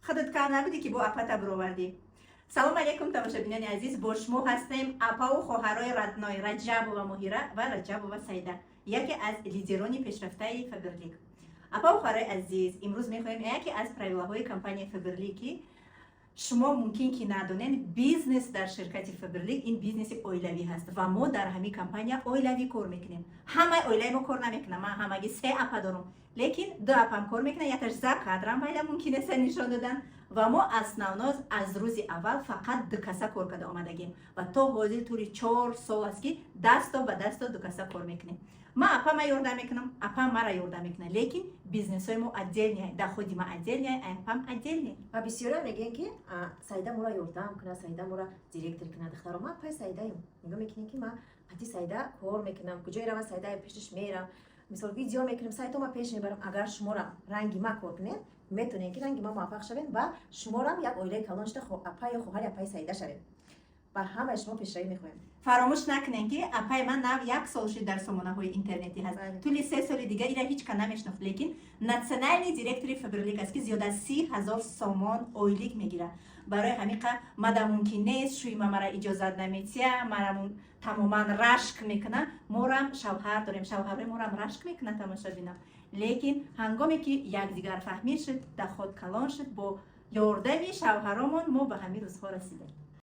Худат кар набудӣ, ки бо апата бировардӣ. Салом алейкум, тамошобинони азиз! Бо шумо ҳастем апаву хоҳарои родной, Раҷабова Моҳира ва Раҷабова Саида, яке аз лидерони пешрафтаи Фаберлик. Апаву хоҳарои азиз, имрӯз мехоҳем яке аз правилаҳои компанияи Фаберлик, ки шумо мумкин ки надонед. Бизнес дар ширкати Фаберлик ин бизнеси оилавӣ ҳаст ва мо дар ҳамин компания оилавӣ кор мекунем. Ҳамаи оилаи мо кор намекунам, ман ҳамагӣ се апа дорам, лекин ду апам кор мекунад, якташ за кадрам пайда мумкин аст нишон додан. Ва мо основной аз рӯзи аввал фақат ду каса кор карда омадагем ва то ҳозир тӯли 4 сол аст, ки дасто ба дасто ду каса кор мекунем. Ман апама ёрдам мекунам, апам мара ёрдам мекунад, лекин бизнесҳои мо отдельный, доходи ма отдельный, апам отдельный. Ва бисёриам мегӯянд, ки Саида моро ёрдам кунад, Саида моро директор кунад. Духтаро, ман пай Саидаем. Нигоҳ мекунем, ки ман қати Саида кор мекунам, куҷое равам, Саида пешаш мерам. Мисол, видео мекунем, сайтома пеш мебарам. Агар шуморо ранги ма кор кунед, метавонед, ки ранги ма муваффақ шавед ва шуморам як оилаи калон шуда, апа ё хоҳари апаи Саида шавед. Ба ҳамаи шумо пешравӣ мехоҳем. Фаромӯш накунем, ки апаи ман нав як сол шуд дар сомонаҳои интернетӣ ҳаст. Тӯли 3 соли дигар ира ҳеҷ ка намешинохт, лекин национальный директори Фаберлик аст, ки зиёда аз 30 000 сомон ойлик мегирад. Барои ҳамин қа мада мумкин нест, шӯйма мара иҷозат наметия, мара тамоман рашк мекуна. Морам шавҳар дорем, шавҳарои морам рашк мекуна, тамошобинам. Лекин ҳангоме ки якдигарфаҳмӣ шуд, доход калон шуд, бо ёрдами шавҳаромон мо ба ҳамин рӯзҳо расидем.